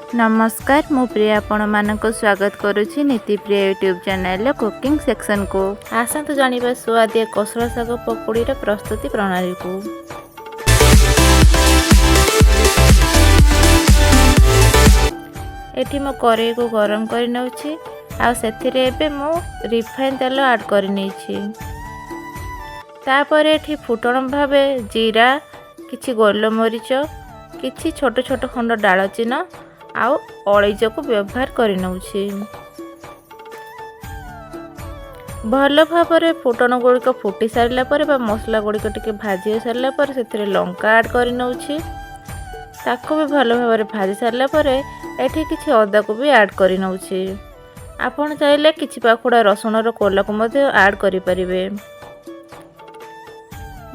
ନମସ୍କାର, ମୁଁ ପ୍ରିୟା ଆପଣମାନଙ୍କୁ ସ୍ୱାଗତ କରୁଛି ନୀତିପ୍ରିୟା ୟୁଟ୍ୟୁବ୍ ଚ୍ୟାନେଲର କୁକିଂ ସେକ୍ସନକୁ। ଆସନ୍ତୁ ଜାଣିବା ସୁଆଦିଆ କୋଶଳ ଶାଗ ପକୁଡ଼ିର ପ୍ରସ୍ତୁତି ପ୍ରଣାଳୀକୁ। ଏଠି ମୁଁ କରେଇକୁ ଗରମ କରି ନେଉଛି ଆଉ ସେଥିରେ ଏବେ ମୁଁ ରିଫାଇନ୍ ତେଲ ଆଡ଼୍ କରିନେଇଛି। ତାପରେ ଏଠି ଫୁଟଣ ଭାବେ ଜିରା, କିଛି ଗୋଲମରିଚ, କିଛି ଛୋଟ ଛୋଟ ଖଣ୍ଡ ଡାଳଚିନ ଆଉ ଅଳେଇଚକୁ ବ୍ୟବହାର କରିନେଉଛି। ଭଲ ଭାବରେ ଫୁଟଣ ଗୁଡ଼ିକ ଫୁଟି ସାରିଲା ପରେ ବା ମସଲା ଗୁଡ଼ିକ ଟିକେ ଭାଜି ସାରିଲା ପରେ ସେଥିରେ ଲଙ୍କା ଆଡ଼୍ କରିନେଉଛି। ତାକୁ ବି ଭଲ ଭାବରେ ଭାଜି ସାରିଲା ପରେ ଏଠି କିଛି ଅଦାକୁ ବି ଆଡ଼୍ କରିନେଉଛି। ଆପଣ ଚାହିଁଲେ କିଛି ପାଖୁଡ଼ା ରସୁଣର କୋଲାକୁ ମଧ୍ୟ ଆଡ଼୍ କରିପାରିବେ।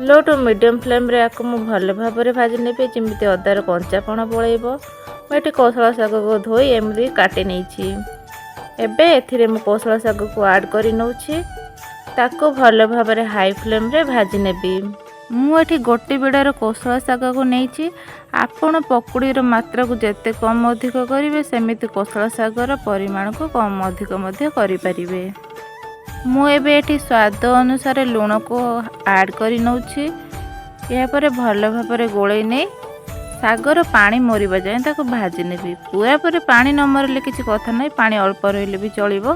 ଲୋ ଟୁ ମିଡ଼ିୟମ୍ ଫ୍ଲେମ୍ରେ ୟାକୁ ମୁଁ ଭଲ ଭାବରେ ଭାଜି ନେବି, ଯେମିତି ଅଦାର କଞ୍ଚାପଣ ପଳେଇବ। ମୁଁ ଏଠି କୋଶଳା ଶାଗକୁ ଧୋଇ ଏମିତି କାଟି ନେଇଛି। ଏବେ ଏଥିରେ ମୁଁ କୋଶଳା ଶାଗକୁ ଆଡ଼୍ କରି ନେଉଛି। ତାକୁ ଭଲ ଭାବରେ ହାଇ ଫ୍ଲେମ୍ରେ ଭାଜି ନେବି। ମୁଁ ଏଠି ଗୋଟେ ବିଡ଼ାର କୋଶଳା ଶାଗକୁ ନେଇଛି। ଆପଣ ପକୁଡ଼ିର ମାତ୍ରାକୁ ଯେତେ କମ୍ ଅଧିକ କରିବେ, ସେମିତି କୋଶଳା ଶାଗର ପରିମାଣକୁ କମ୍ ଅଧିକ ମଧ୍ୟ କରିପାରିବେ। ମୁଁ ଏବେ ଏଠି ସ୍ୱାଦ ଅନୁସାରେ ଲୁଣକୁ ଆଡ଼୍ କରି ନେଉଛି। ଏହାପରେ ଭଲ ଭାବରେ ଗୋଳେଇ ନେଇ ଶାଗର ପାଣି ମରିବା ଯାଏଁ ତାକୁ ଭାଜି ନେବି। ପୁରାପୁରି ପାଣି ନ ମରିଲେ କିଛି କଥା ନାହିଁ, ପାଣି ଅଳ୍ପ ରହିଲେ ବି ଚଳିବ।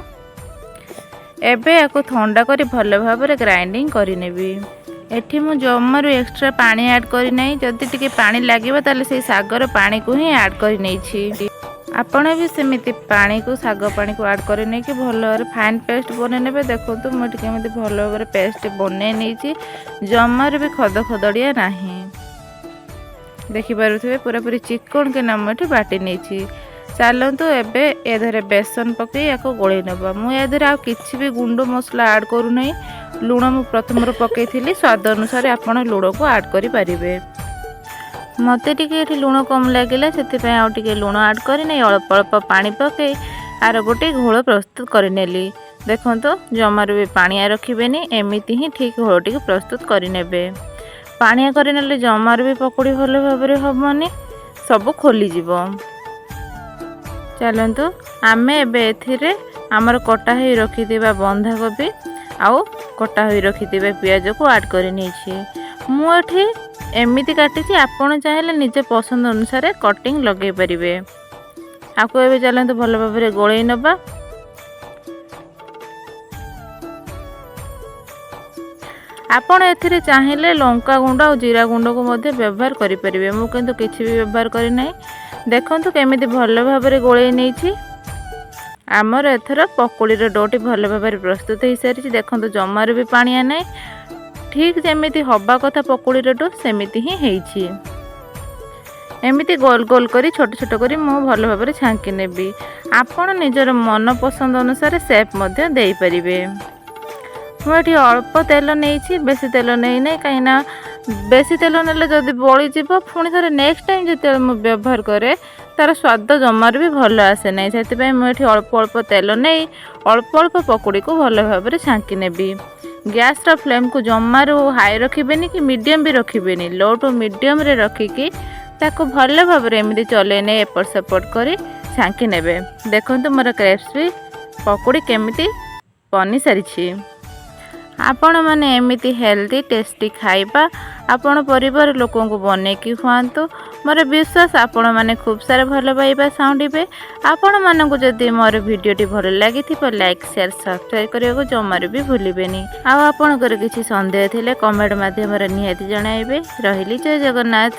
ଏବେ ୟାକୁ ଥଣ୍ଡା କରି ଭଲ ଭାବରେ ଗ୍ରାଇଣ୍ଡିଙ୍ଗ କରିନେବି। ଏଠି ମୁଁ ଜମାରୁ ଏକ୍ସଟ୍ରା ପାଣି ଆଡ଼୍ କରିନାହିଁ। ଯଦି ଟିକେ ପାଣି ଲାଗିବ, ତାହେଲେ ସେଇ ଶାଗର ପାଣିକୁ ହିଁ ଆଡ଼୍ କରିନେଇଛି। ଆପଣ ବି ସେମିତି ପାଣିକୁ, ଶାଗ ପାଣିକୁ ଆଡ଼୍ କରି ନେଇକି ଭଲ ଭାବରେ ଫାଇନ୍ ପେଷ୍ଟ ବନେଇ ନେବେ। ଦେଖନ୍ତୁ, ମୁଁ ଏଠି କେମିତି ଭଲ ଭାବରେ ପେଷ୍ଟ ବନେଇ ନେଇଛି। ଜମାରୁ ବି ଖଦ ଖଦଡ଼ିଆ ନାହିଁ। ଦେଖିପାରୁଥିବେ, ପୁରାପୁରି ଚିକଣ କିନା ମୁଁ ଏଠି ବାଟି ନେଇଛି। ଚାଲନ୍ତୁ, ଏବେ ଏ ଦେହରେ ବେସନ ପକାଇ ୟାକୁ ଗୋଳେଇ ନେବା। ମୁଁ ଏହା ଦେହରେ ଆଉ କିଛି ବି ଗୁଣ୍ଡ ମସଲା ଆଡ଼୍ କରୁନାହିଁ। ଲୁଣ ମୁଁ ପ୍ରଥମରୁ ପକାଇଥିଲି। ସ୍ୱାଦ ଅନୁସାରେ ଆପଣ ଲୁଣକୁ ଆଡ଼୍ କରିପାରିବେ। ମୋତେ ଟିକେ ଏଠି ଲୁଣ କମ୍ ଲାଗିଲା, ସେଥିପାଇଁ ଆଉ ଟିକେ ଲୁଣ ଆଡ଼୍ କରିନେଇ ଅଳ୍ପ ଅଳ୍ପ ପାଣି ପକାଇ ଆର ଗୋଟେ ଘୋଳ ପ୍ରସ୍ତୁତ କରିନେଲି। ଦେଖନ୍ତୁ, ଜମାରୁ ବି ପାଣିଆ ରଖିବେନି, ଏମିତି ହିଁ ଠିକ୍ ଘୋଳଟିକୁ ପ୍ରସ୍ତୁତ କରିନେବେ। ପାଣିଆ କରିନେଲେ ଜମାରୁ ବି ପକୁଡ଼ି ଭଲ ଭାବରେ ହେବନି, ସବୁ ଖୋଲିଯିବ। ଚାଲନ୍ତୁ, ଆମେ ଏବେ ଏଥିରେ ଆମର କଟା ହୋଇ ରଖିଥିବା ବନ୍ଧାକୋବି ଆଉ କଟା ହୋଇ ରଖିଥିବା ପିଆଜକୁ ଆଡ଼୍ କରି ନେଇଛି। ମୁଁ ଏଠି ଏମିତି କାଟିଛି, ଆପଣ ଚାହିଁଲେ ନିଜ ପସନ୍ଦ ଅନୁସାରେ କଟିଂ ଲଗାଇ ପାରିବେ। ଆକୁ ଏବେ ଚାଲନ୍ତୁ ଭଲ ଭାବରେ ଗୋଳେଇ ନେବା। ଆପଣ ଏଥିରେ ଚାହିଁଲେ ଲଙ୍କା ଗୁଣ୍ଡ ଆଉ ଜିରା ଗୁଣ୍ଡକୁ ମଧ୍ୟ ବ୍ୟବହାର କରିପାରିବେ। ମୁଁ କିନ୍ତୁ କିଛି ବି ବ୍ୟବହାର କରିନାହିଁ। ଦେଖନ୍ତୁ, କେମିତି ଭଲ ଭାବରେ ଗୋଳେଇ ନେଇଛି। ଆମର ଏଥର ପକୁଡ଼ିର ଡୋଟି ଭଲ ଭାବରେ ପ୍ରସ୍ତୁତ ହୋଇସାରିଛି। ଦେଖନ୍ତୁ, ଜମାରୁ ବି ପାଣିଆ ନାହିଁ। ଠିକ୍ ଯେମିତି ହେବା କଥା ପକୁଡ଼ିର do, ସେମିତି ହିଁ ହେଇଛି। ଏମିତି ଗୋଲ ଗୋଲ କରି, ଛୋଟ ଛୋଟ କରି ମୁଁ ଭଲ ଭାବରେ ଛାଙ୍କି ନେବି। ଆପଣ ନିଜର ମନ ପସନ୍ଦ ଅନୁସାରେ ସେପ୍ ମଧ୍ୟ ଦେଇପାରିବେ। ମୁଁ ଏଠି ଅଳ୍ପ ତେଲ ନେଇଛି, ବେଶୀ ତେଲ ନେଇନାହିଁ। କାହିଁକିନା ବେଶୀ ତେଲ ନେଲେ ଯଦି ବଳିଯିବ, ପୁଣି ଥରେ ନେକ୍ସଟ ଟାଇମ୍ ଯେତେବେଳେ ମୁଁ ବ୍ୟବହାର କରେ, ତା'ର ସ୍ୱାଦ ଜମାରୁ ବି ଭଲ ଆସେ ନାହିଁ। ସେଥିପାଇଁ ମୁଁ ଏଠି ଅଳ୍ପ ଅଳ୍ପ ତେଲ ନେଇ ଅଳ୍ପ ଅଳ୍ପ ପକୁଡ଼ିକୁ ଭଲ ଭାବରେ ଛାଙ୍କି ନେବି। ଗ୍ୟାସ୍ର ଫ୍ଲେମ୍କୁ ଜମାରୁ ହାଇ ରଖିବେନି କି ମିଡ଼ିୟମ୍ ବି ରଖିବେନି। ଲୋ ଟୁ ମିଡ଼ିୟମ୍ରେ ରଖିକି ତାକୁ ଭଲ ଭାବରେ ଏମିତି ଚଲେଇ ନେଇ ଏପଟ ସେପଟ କରି ଛାଙ୍କି ନେବେ। ଦେଖନ୍ତୁ, ମୋର କ୍ରିସ୍ପି ପକୁଡ଼ି କେମିତି ବନି ସାରିଛି। ଆପଣମାନେ ଏମିତି ହେଲ୍ଦି ଟେଷ୍ଟି ଖାଇବା ଆପଣ ପରିବାର ଲୋକଙ୍କୁ ବନେଇକି ଖୁଆନ୍ତୁ। ମୋର ବିଶ୍ୱାସ, ଆପଣମାନେ ଖୁବ୍ ସାରା ଭଲ ପାଇବା ସାଉଁଟିବେ। ଆପଣମାନଙ୍କୁ ଯଦି ମୋର ଭିଡ଼ିଓଟି ଭଲ ଲାଗିଥିବ, ଲାଇକ୍, ସେୟାର, ସବସ୍କ୍ରାଇବ୍ କରିବାକୁ ଜମାରୁ ବି ଭୁଲିବେନି। ଆଉ ଆପଣଙ୍କର କିଛି ସନ୍ଦେହ ଥିଲେ କମେଣ୍ଟ ମାଧ୍ୟମରେ ନିହାତି ଜଣାଇବେ। ରହିଲି, ଜୟ ଜଗନ୍ନାଥ।